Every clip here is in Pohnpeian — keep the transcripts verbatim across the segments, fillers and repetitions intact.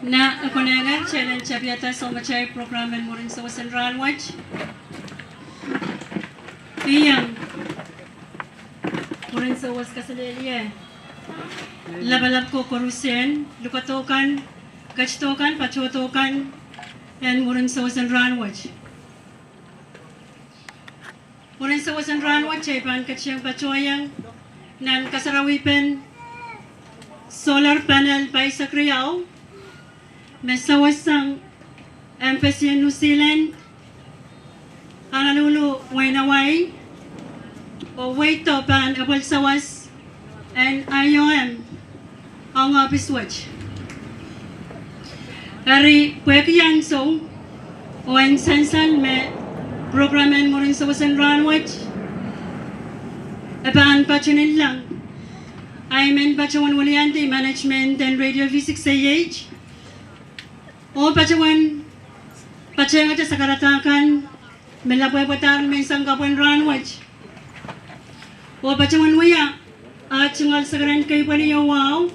Nan konehng en challenge, tapihada soangen atail program en mwurin sewese en rahnwet. Iang mwurin sewese kaselehlie lapalap ko koarusie, lukado kan, ketido kan, patohdo kan, en mwurin sewese en rahnwet. Mwurin sewese en rahnwet kitail pahn ketin patohiong nan kasarawihpen solar panel paisek riau me seweseng Embassy en New Zealand, Honolulu, wehin Hawaii, oh wehdo pahn apwal sawas en I O M ong ohpis wet. Eri pwehki ansou oh en sansal me program en mwurin sewese en rahnwet e pahn patohwan lel, I men patohwan weliandi management en Radio V six A H oh patohwan patehngete sakaradahkan me lapwehpwadahr menseng kapw en rahnwet oh patohwan wia ah tungoal sekeren keipwelio wahu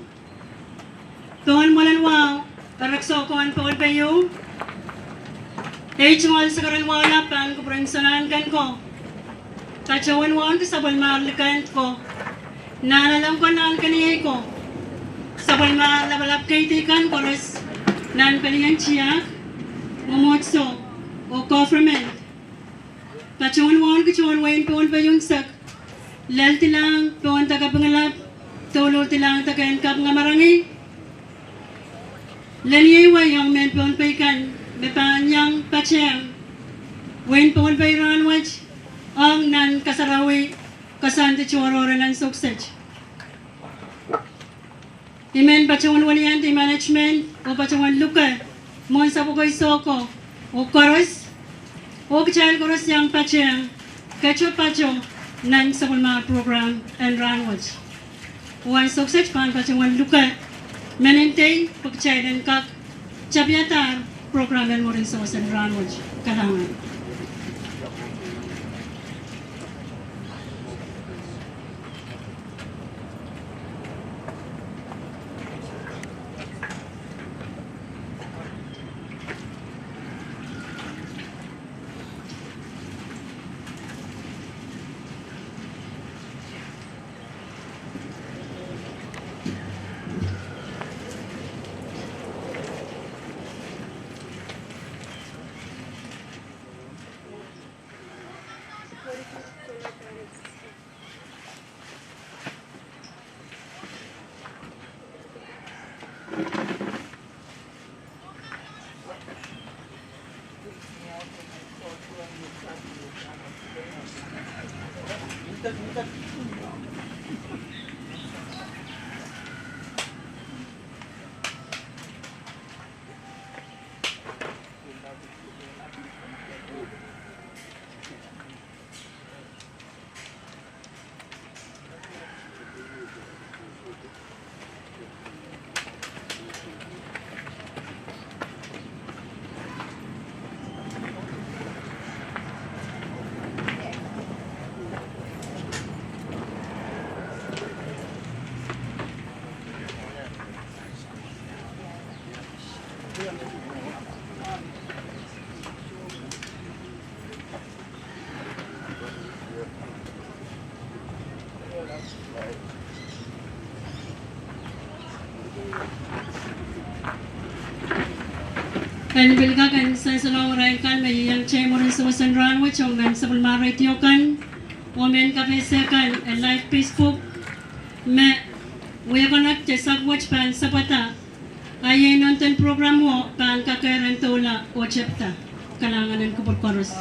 pohn mwoalen wahu, erekiso ko en Pohnpei, ei tungoal sekeren wahu lap pahn kupwuren Souleng en Ken ko, patohwan wauneki sapwellimar likend ko. Nanalek ko, nahnken iei ko, sapwellimar lapalap keidi kan koaros nan pelien tiahk, mwomwohdiso, oh government, patohwan wauneki tohn wehin Pohnpei unsek, lel dilahng pohn deke Pingelap, douluhl dilahng deke en Kaping Amaraingi. Lel iei wai ong mehn Pohnpei kan me pahn iang patehng wehin Pohnpei rahnwet ong nan kasarawi koasoandi tohrohr en ansou kiset. I men patohwan weliandi management oh patohwan luke mwohn sapwokoi soko oh koaros, oh kitail koaros iang patehng ketiket pato nan sapwellimar program en rahnwet. Oh ansou kiset pahn patohwan luke menen dei pwe kitail en kak tapiadahr program en mwurin sewese rahnwet. Kalahngan. En pil kak en sansalohng irail kan me iang kitail mwurin sewese rahnwet, ong mehn sapwellimar radio kan, oh mehn kapehse kan en live Facebook, me wia connect sahpw wet pahn sapwada, a iei nohn den program wo pahn kakehr en doula oh tepda. Kalahngan en kupwur koaros.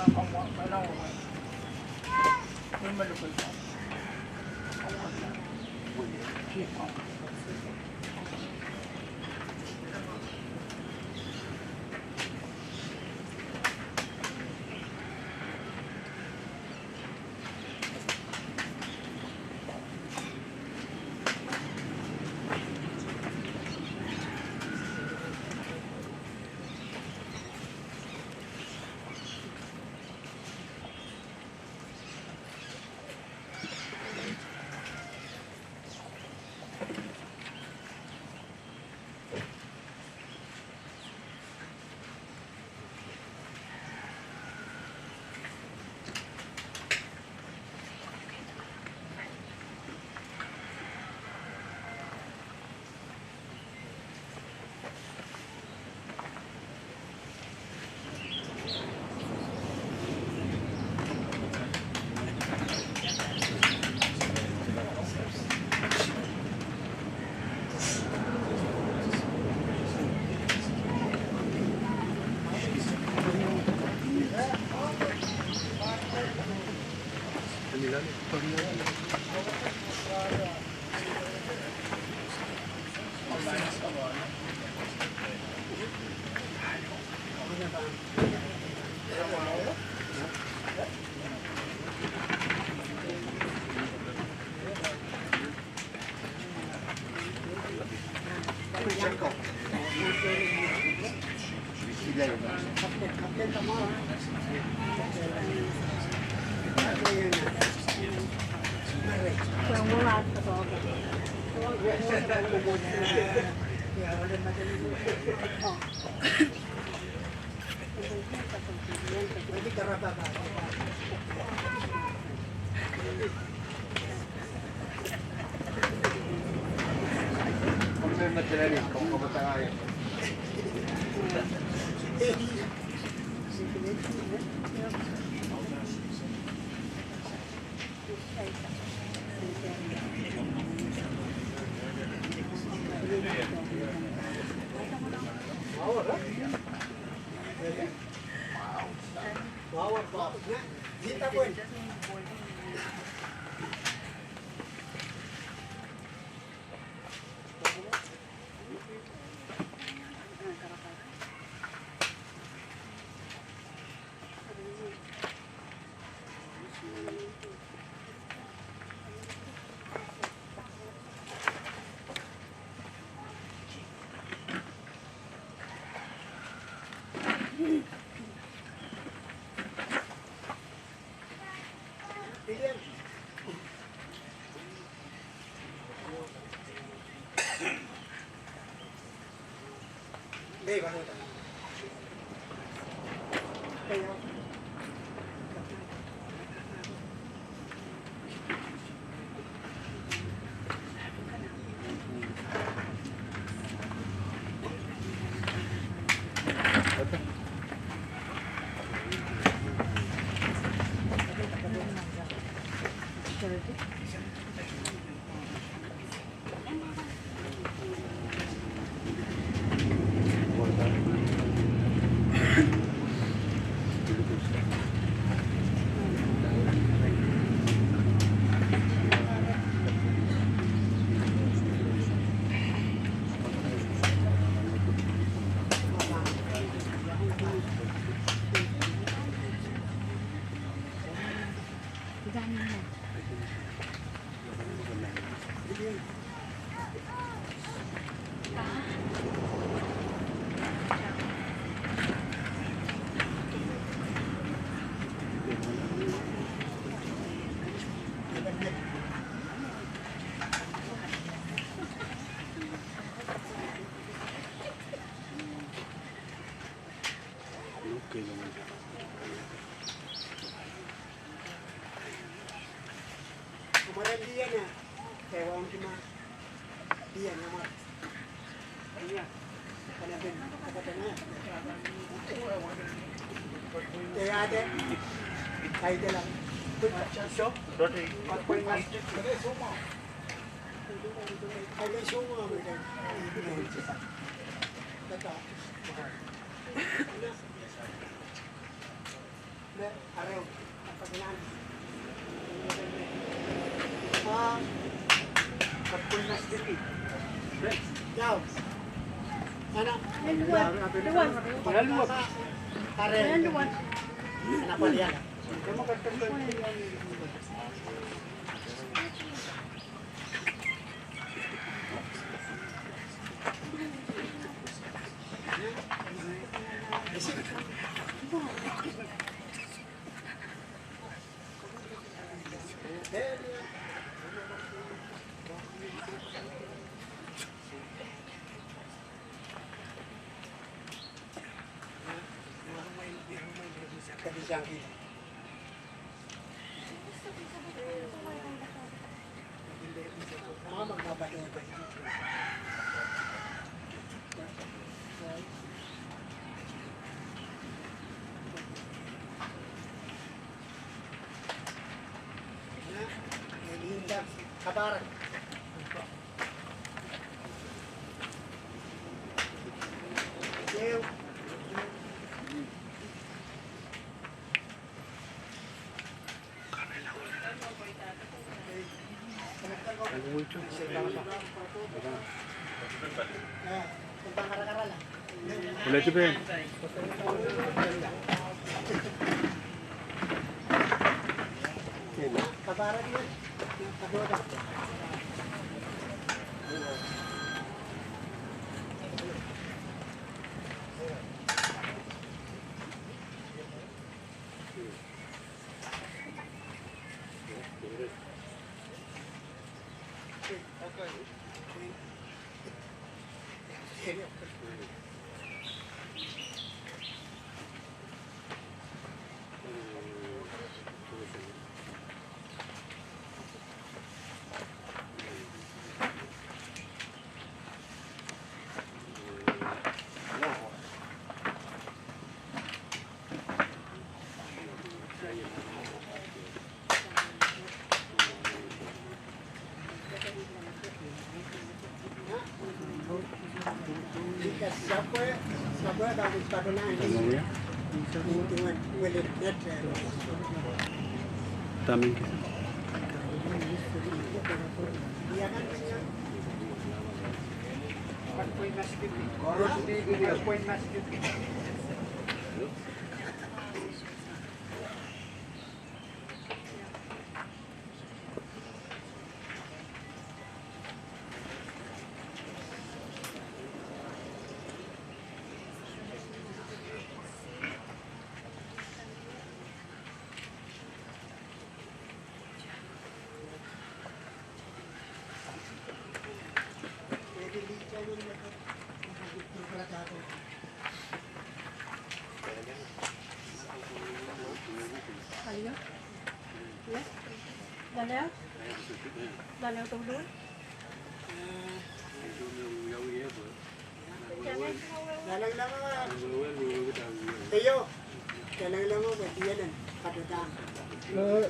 Eh,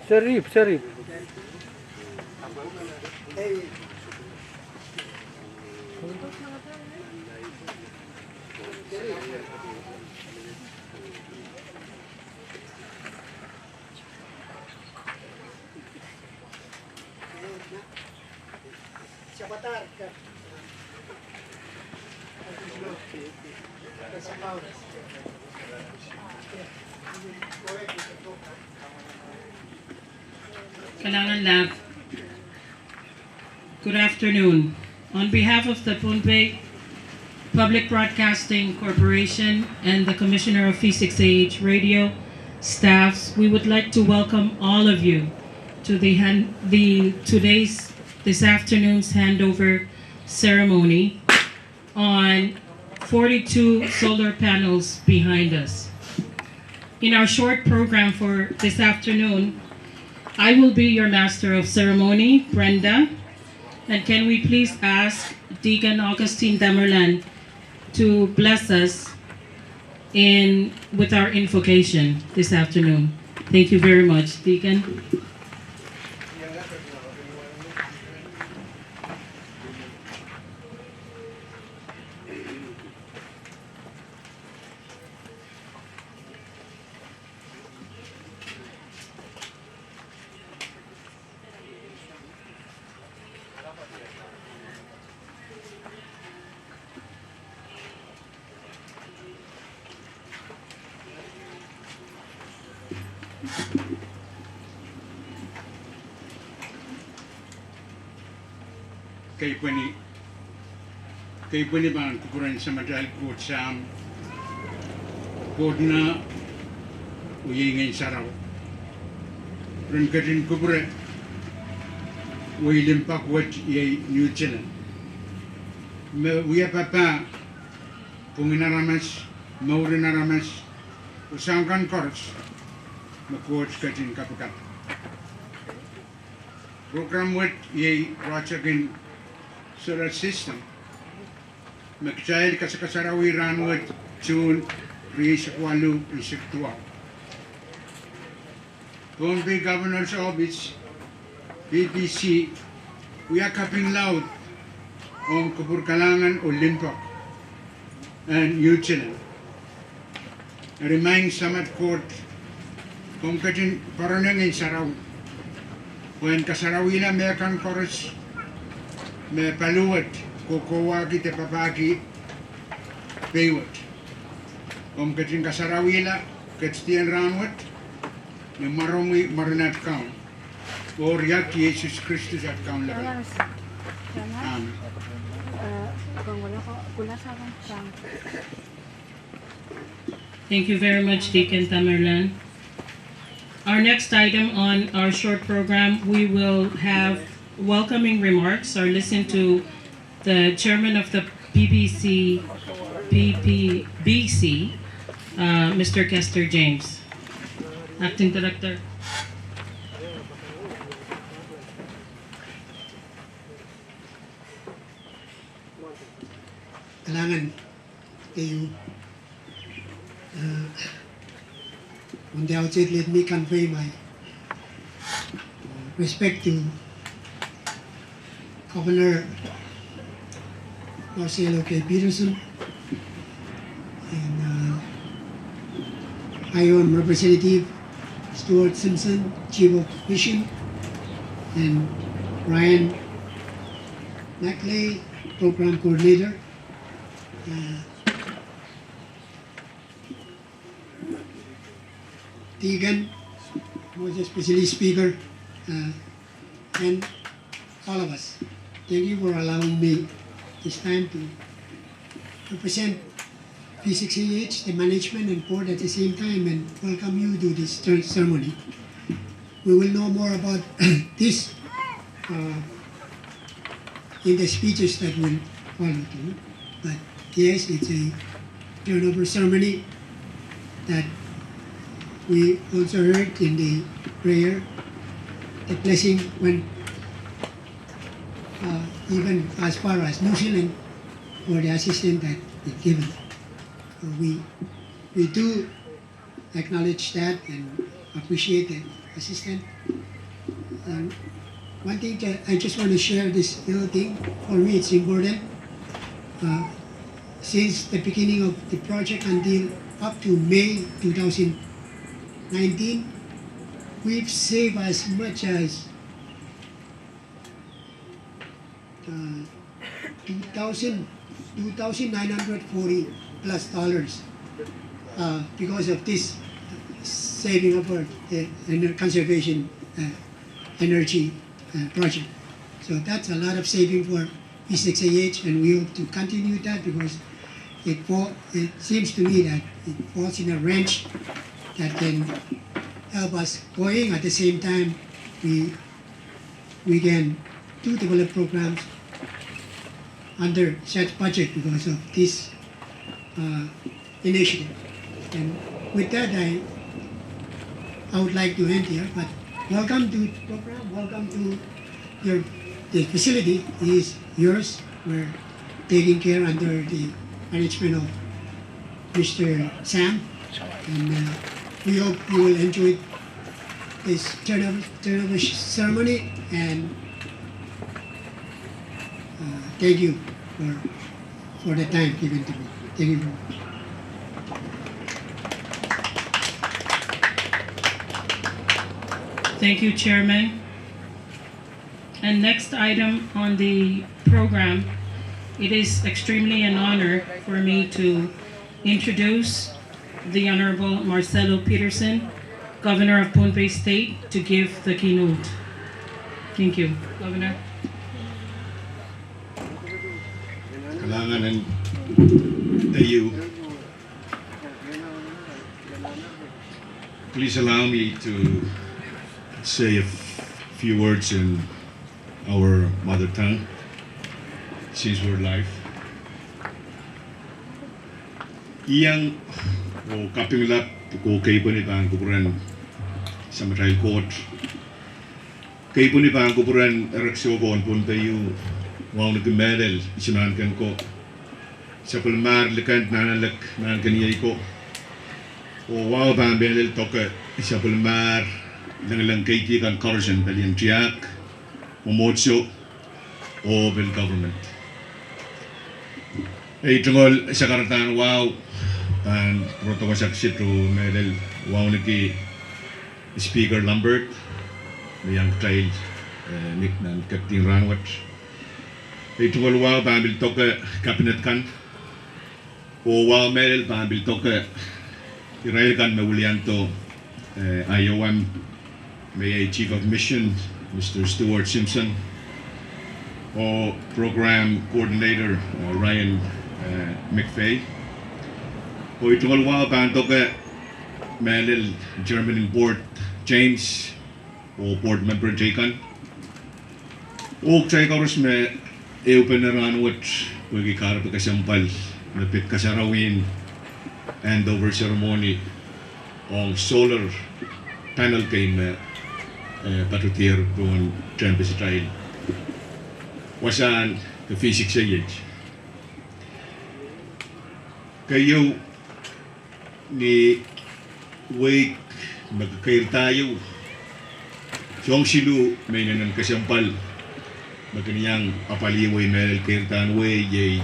Serif, Serif. Kalahngan lap. Good afternoon. On behalf of the Pohnpei Public Broadcasting Corporation and the Commissioner of V six A H Radio staffs, we would like to welcome all of you to the hand, the today's, this afternoon's handover ceremony on forty-two solar panels behind us. In our short program for this afternoon, I will be your master of ceremony, Brenda, and can we please ask Deacon Augustine Tamerlan to bless us in, with our invocation this afternoon. Thank you very much, Deacon. Kei pwehn, kei pwehn pahn kupwuren Samatail Koht Sahm, Koht Nah, oh iei Ngehn Sarawi. Ren ketin kupwure wehi limpoak wet iei New Zealand. Me wia papah pwungin aramas, mouren aramas, oh soahng kan koaros me Koht ketin kapakap. Program wet iei project en solar system me kitail kasakasarawi rahnwet, June rieisek waluh, rieisek duwau. Pohnpei Governor's Office, P B C, wia kaping laud ong kupwur kalahngan oh limpoak en New Zealand. Eri maing Samat Koht, komw ketin poaronehng Ngehn Sarawi pwehn kasarawihla mehkan koaros me paliwet kohkohwahki de papahki peiwet. Komw ketin kasarawihla ketidien rahnwet ni mwaromwi, mwaren at Kaun, oh riekid Sises Kristus at Kaun Lapalap. Amen. Thank you very much, Deacon Tamerlan. Our next item on our short program, we will have welcoming remarks or listen to the chairman of the P B C, P P B C, uh, Mister Kester James, acting director. Kalahngan. Keieu. Uh, on the outset, let me convey my, uh, respect to Governor Marcelo K. Peterson, and uh, I O M Representative Stuart Simpson, Chief of Mission, and Ryan McLeay, Program Coordinator. Uh, Deacon, most especially Speaker, uh, and all of us. Thank you for allowing me this time to represent V six A H, the management and board at the same time, and welcome you to this cer-, ceremony. We will know more about this uh, in the speeches that will follow too. But yes, it's a turnover ceremony that we also heard in the prayer. The blessing went uh, even as far as New Zealand for the assistance that they given. Uh, we, we do acknowledge that and appreciate the assistance. And one thing that I just want to share, this little thing, for me it's important. Uh, since the beginning of the project until up to May two thousand nineteen, we've saved as much as uh, two thousand, two thousand nine hundred forty plus dollars uh, because of this saving of our uh, ener- conservation uh, energy uh, project. So that's a lot of saving for V six A H, and we hope to continue that because it, fall, it seems to me that it falls in a range that can help us going. At the same time, we we can do develop programs under such budget because of this uh, initiative. And with that, I, I would like to end here. But welcome to the program, welcome to your the facility is yours. We're taking care under the management of Mister Sam, and uh, we hope you will enjoy this turnover, turnover ceremony, and uh, thank you for, for the time given to me. Thank you very much. Thank you, Chairman. And next item on the program, it is extremely an honor for me to introduce the Honorable Marcelo Peterson, Governor of Pohnpei State, to give the keynote. Thank you, Governor. Kalahngan en ehu. Please allow me to say a f- few words in our mother tongue, since we're live. Iang oh kapinglap oh keipweni pahn kupwuren Samatail Koht. Keipweni pahn kupwuren erekiso ko en Pohnpei, wauneki mehlel isimanken ko, sapwellimahr Likend, Nahnalek, Nahnkeniei ko. Oh wahu pahn mehlel doke sapwellimahr lengeleng keidi kan koaros en pelien tiahk, mwomwohdiso, oh pil government. Ei tungoal sakaradahn wahu pahn pwurodo wasa kiset oh mehlel wauneki Speaker Lambert, me iang kitail eh, nik nan keptin rahnwet. Ei tungoal wahu pahn pil doke kabinet kan, oh wahu mehlel pahn pil doke irail kan me wiliando eh, I O M, me iei Chief of Mission, Mister Stuart Simpson, oh Program Coordinator eh, Ryan eh, McVeigh. Oh ei tungoal wahu pahn doke mehlel Chairman en Board James, oh Board Member teikan, oh kitail koaros me ehupene rahnwet pwehki kahrepe kesempwal me pid kasarawien hand over ceremony ong solar panel kei me eh, patohdier pohn tehnpesitail wasahn the V six A H. Keieu ni wehi me kekeirda ieu, soahng siluh me inenen kesempwal me kin iang apwalih wehi mehlel, keirdahn wehi iei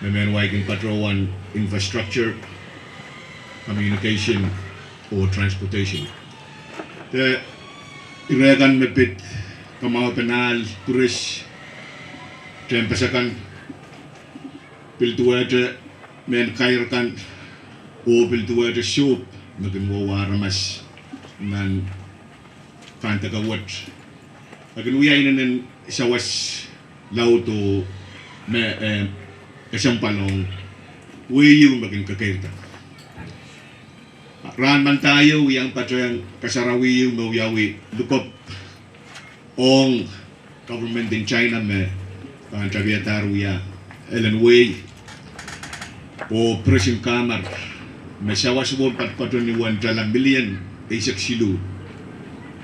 me mehn wai kin patohwan infrastructure, communication, oh transportation. De ire kan me pid kamwahupen ahl, piris, tehnpas akan, pil duwehte mehn kair kan, oh pil duwehte sohp me kin wauwa aramas nan kandeke wet. E kin wia inenen sawas laud oh me, eh, kesempwal ong wehi ieu me kin kekeirda. Rahn manda ieu I iang patehng kasarawi ieu me wiawi lukop ong government en China me pahn tapiadahr wia elen wehi oh pirisin kamar me sawas wo patopato ni wen tala milion eisek siluh,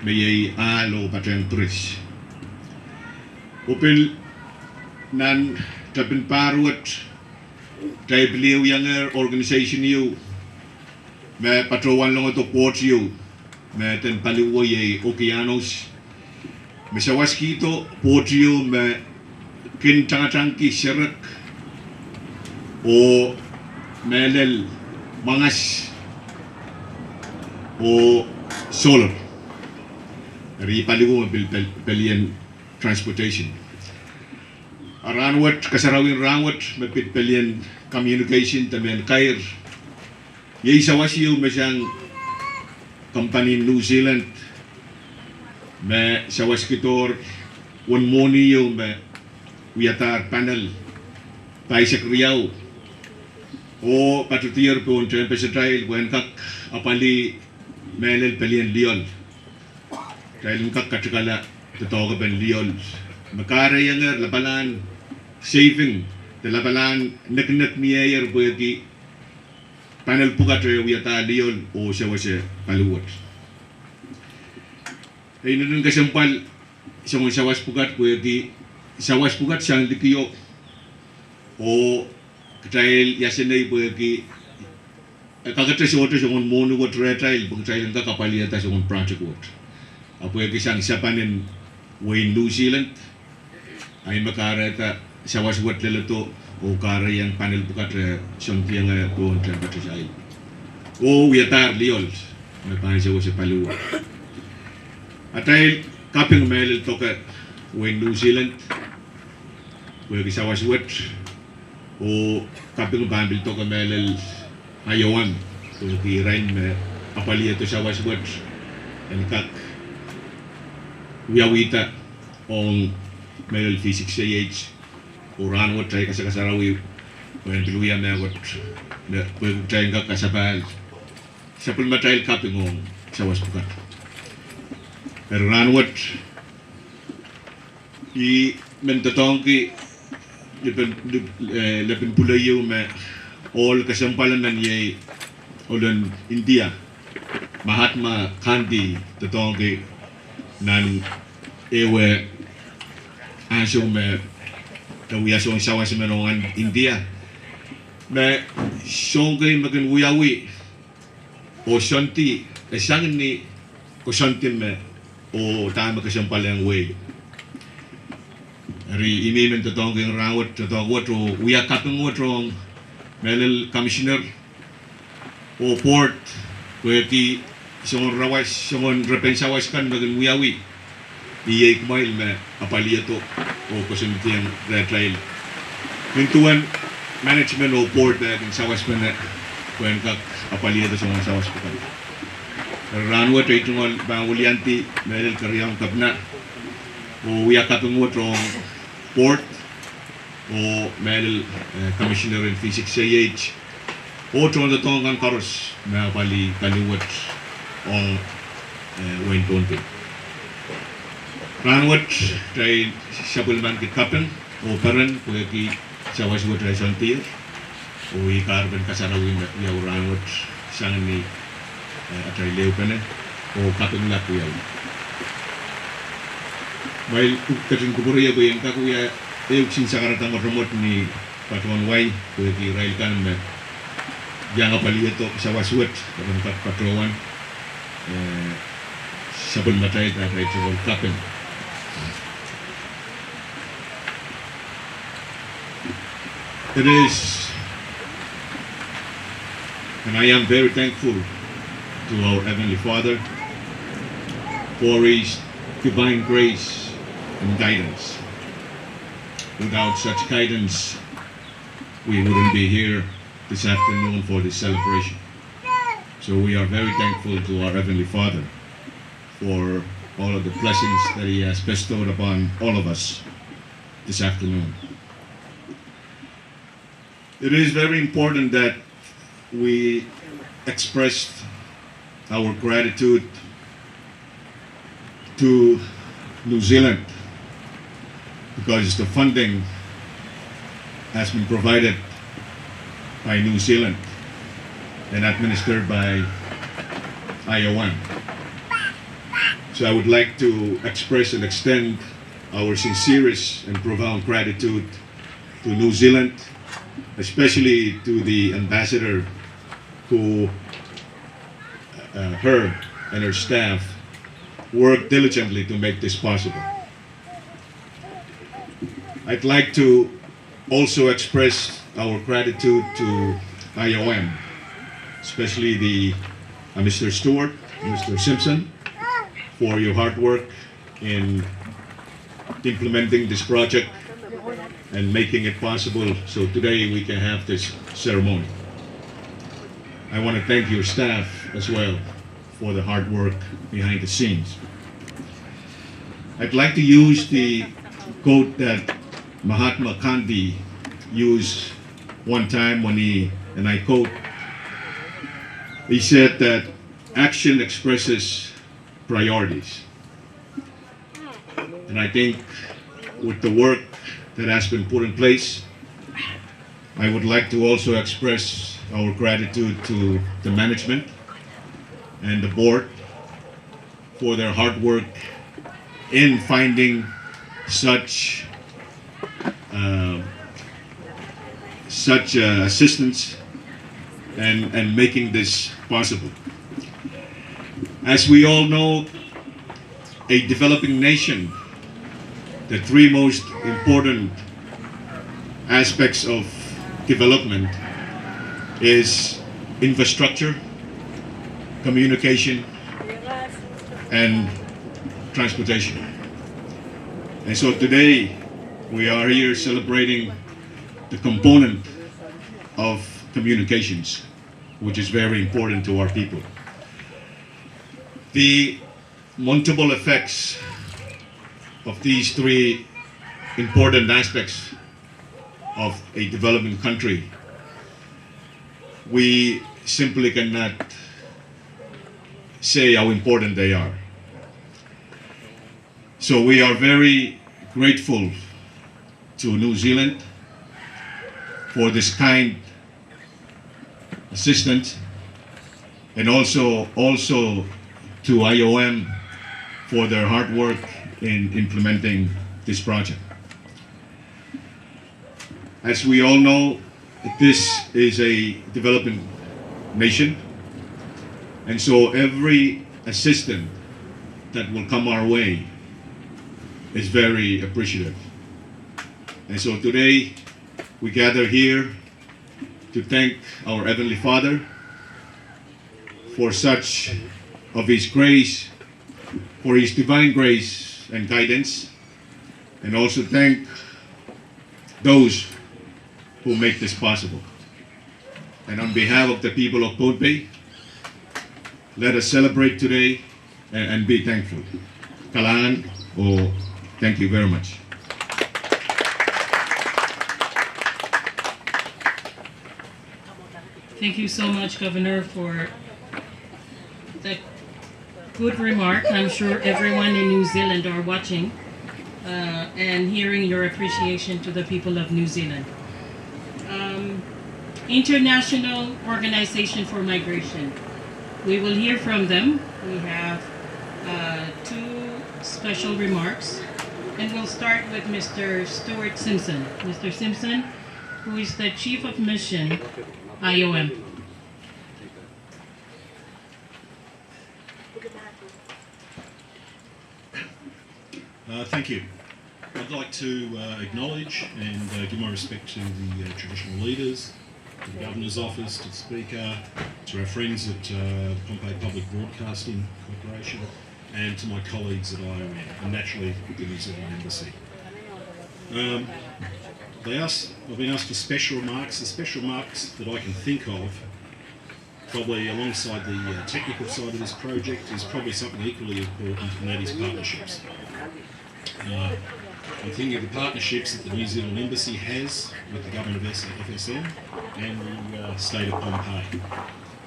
me iei ahl oh patehng piris. Oh pil nan tepin pahr wet, kitail pil iangehr organisation ieu me patohwan longodo pwoht ieu me eden paliwo iei Okianos, me sawaskihdo pwoht ieu me kin tangatangki serek oh mehlel mwangas oh solar. Eri paliwo me pil pel-, pelien transportation. A rahn wet, kasarawien rahn wet me pid pelien communication de mehn kair, iei sawas ieu me sang company en New Zealand me sawaskidohr uwen mwohni ieu me wiadahr panel pahisek riau, oh patohdier pohn tehnpasatail pwehn kak apwalih mehlel pelien lioal. Kitail en kak katikala doadoahkepen lioal me kahrehiengehr lapalahn saving de lapalahn nekinek ni ehier pwehki panel pwukat e wiadahr lioal oh sewese paliwet. E inenen kesempwal soangen sawas pwukat pwehki sawas pwukat sang likio, oh kitail iasenei pwehki e kakete sohte soangen mwohni wet rehtail pwe kitail en kak apwalihada soangen project wet. A pwehki sang sapan en wehin New Zealand, a ih me kahrehda sawas wet leledo oh kahrehiong panel pwukat e soangen dienge pohn tehnpasatail oh wiadahr lioal me pahn sewese paliwet. Atail kaping mehlel doke wehin New Zealand pwehki sawas wet, oh kaping pahn pil doke mehlel Iowa pwehki irail me apwalihdo sawas wet en kak wiawihda ong mehlel V six A H. Oh rahn wet kitail kasakasarawi pwehn pil wia mehkot me pwehki kitail en kak kasapahl sapwellimatail kaping ong sawas pwukat. Eri rahn wet I men doadoahngki lepin, lep-, eh, lepin pwulo ieu me ohl kesempwal emen iei ohlen India, Mahatma Gandhi, doadoahngki nan ehu ansou me e wia soangen sawas emen ong India, me soahng kei me kin wiawi oh soandi, e sang ni koasoandi me, oh dahme kesempwal ong wehi. Eri I men doadoahngki rahn wet doadoahk wet oh wia kaping wet ong mehlel commissioner oh board pwehki soangen rawas, soangen repen sawas kan me kin wiawi, iei kumwail me apwalihdo oh koasoandiong rehtail nin duwen management oh board me kin sawaspene pwehn kak apwalihdo soangen sawas pwukat. Rahn wet ei tungoal pahn wiliandi mehlel keriaun kepina oh wia kaping wet ong board oh mehlel, eh, commissioner en V six A H oh tohndoadoahk kan koaros me apwalih pali wet ong, eh, wehin Pohnpei. Rahn wet kitail sapwellimaniki kaping oh peren pwehki sawas wet e soandier, oh I kahrepen kasarawi me wiawi rahn wet sang ni, eh, atail ehupene oh kaping lap wiawi. Kumwail ketin kupwure pwe I en kak wia ehu kisin sakarada mwotomwot ni patohwan wai pwehki irail kan me iang apwalihdo sawas wet, re pahn kak patohwan, eh, sapwellimatail atail tungoal kaping. It is, and I am very thankful to our Heavenly Father for His divine grace and guidance. Without such guidance, we wouldn't be here this afternoon for this celebration. So we are very thankful to our Heavenly Father for all of the blessings that He has bestowed upon all of us this afternoon. It is very important that we express our gratitude to New Zealand because the funding has been provided by New Zealand and administered by I O M. So I would like to express and extend our sincerest and profound gratitude to New Zealand, especially to the ambassador who, uh, her and her staff worked diligently to make this possible. I'd like to also express our gratitude to I O M, especially the, uh, Mister Stewart, Mister Simpson, for your hard work in implementing this project and making it possible so today we can have this ceremony. I want to thank your staff as well for the hard work behind the scenes. I'd like to use the quote that Mahatma Gandhi used one time when he, and I quote, he said that action expresses priorities. And I think with the work that has been put in place, I would like to also express our gratitude to the management and the board for their hard work in finding such, uh, such, uh, assistance and, and making this possible. As we all know, a developing nation, the three most important aspects of development is infrastructure, communication, and transportation. And so today, we are here celebrating the component of communications, which is very important to our people. The multiple effects of these three important aspects of a developing country, we simply cannot say how important they are. So we are very grateful to New Zealand for this kind assistance, and also, also to I O M for their hard work in implementing this project. As we all know, this is a developing nation, and so every assistance that will come our way is very appreciative. And so today, we gather here to thank our Heavenly Father for such of His grace, for His divine grace and guidance, and also thank those who make this possible. And on behalf of the people of Pohnpei, let us celebrate today and, and be thankful. Kalahngan, oh, thank you very much. Thank you so much, Governor, for that good remark. I'm sure everyone in New Zealand are watching, uh, and hearing your appreciation to the people of New Zealand. Um, International Organization for Migration. We will hear from them. We have, uh, two special remarks, and we'll start with Mister Stuart Simpson. Mister Simpson, who is the Chief of Mission, I O M. Uh, thank you. I'd like to, uh, acknowledge and, uh, give my respect to the, uh, traditional leaders, to the Governor's Office, to the Speaker, to our friends at, uh, the Pohnpei Public Broadcasting Corporation, and to my colleagues at I O M, and naturally the New Zealand Embassy. Um, they asked, I've been asked for special remarks. The special remarks that I can think of, probably alongside the, uh, technical side of this project, is probably something equally important, and that is partnerships. Uh, I'm thinking of the partnerships that the New Zealand Embassy has with the government of S-, F S M and the, uh, state of Pohnpei.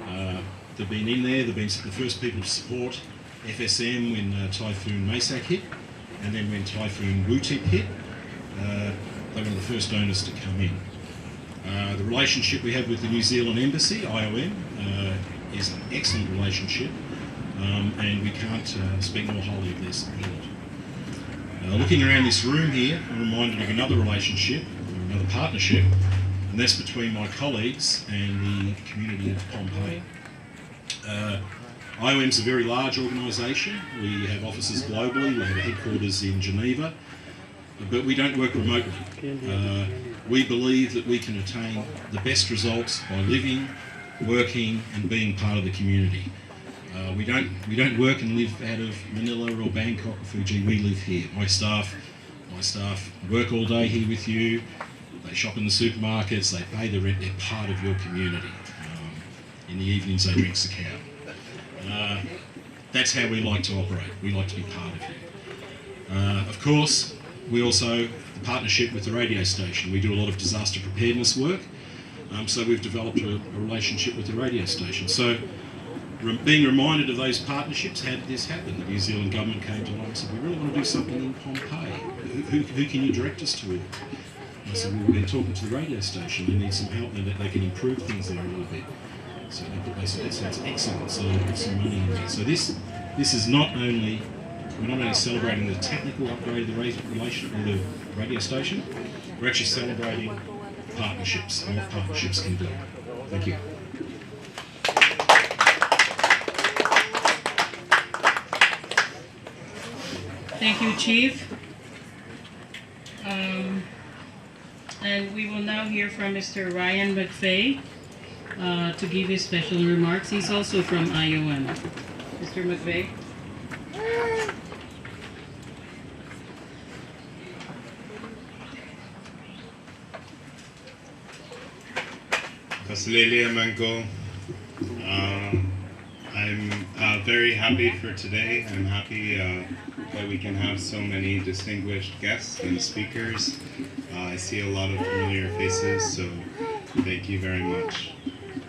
Uh, they've been in there, they've been the first people to support F S M when, uh, Typhoon Maisak hit, and then when Typhoon Wutip hit, uh, they were the first donors to come in. Uh, the relationship we have with the New Zealand Embassy, I O M, uh, is an excellent relationship, um, and we can't, uh, speak more highly of their support. Uh, looking around this room here, I'm reminded of another relationship, another partnership, and that's between my colleagues and the community of Pohnpei. Uh, I O M is a very large organisation. We have offices globally. We have a headquarters in Geneva, but we don't work remotely. Uh, we believe that we can attain the best results by living, working, and being part of the community. Uh, we don't, we don't work and live out of Manila or Bangkok or Fiji. We live here. My staff, my staff work all day here with you. They shop in the supermarkets. They pay the rent. They're part of your community. Um, in the evenings, they drink cacao. Uh, that's how we like to operate. We like to be part of you. Uh, of course, we also, the partnership with the radio station. We do a lot of disaster preparedness work, um, so we've developed a, a relationship with the radio station. So, re-, being reminded of those partnerships, how did this happen? The New Zealand government came to light and said, "We really want to do something in Pohnpei. Who, who, who can you direct us toward?" I said, "Well, we've been talking to the radio station. They need some help, and that they can improve things there a little bit." So they put, they said, "That sounds excellent." So they put some money in there. So this, this is not only, we're not only celebrating the technical upgrade of the radio, relation, of the radio station, we're actually celebrating partnerships and what partnerships can do. Thank you. Thank you, Chief. Um, and we will now hear from Mister Ryan McVeigh, uh, to give his special remarks. He's also from I O M. Mister McVeigh. Kaselehlie Mango. Uh, I'm, uh, very happy for today. I'm happy, uh, that we can have so many distinguished guests and speakers. Uh, I see a lot of familiar faces, so thank you very much.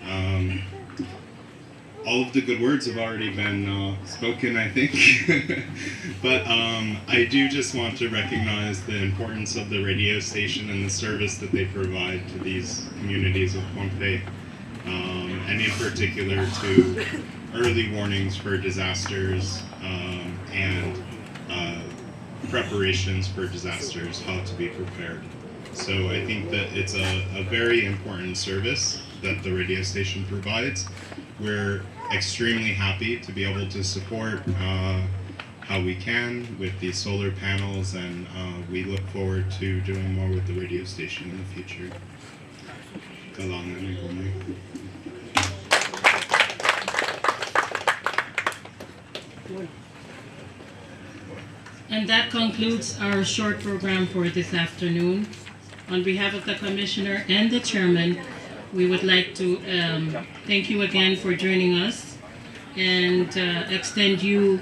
Um, all of the good words have already been, uh, spoken, I think. But, um, I do just want to recognize the importance of the radio station and the service that they provide to these communities of Pohnpei, um, and in particular to early warnings for disasters, um, and, uh, preparations for disasters, how to be prepared. So I think that it's a, a very important service that the radio station provides. We're extremely happy to be able to support, uh, how we can with the solar panels, and, uh, we look forward to doing more with the radio station in the future. Kalahngan en Pohnpei. And that concludes our short program for this afternoon. On behalf of the Commissioner and the Chairman, we would like to, um, thank you again for joining us and, uh, extend you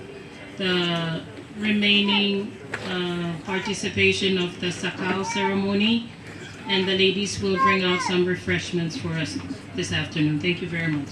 the remaining, uh, participation of the sakau ceremony, and the ladies will bring out some refreshments for us this afternoon. Thank you very much.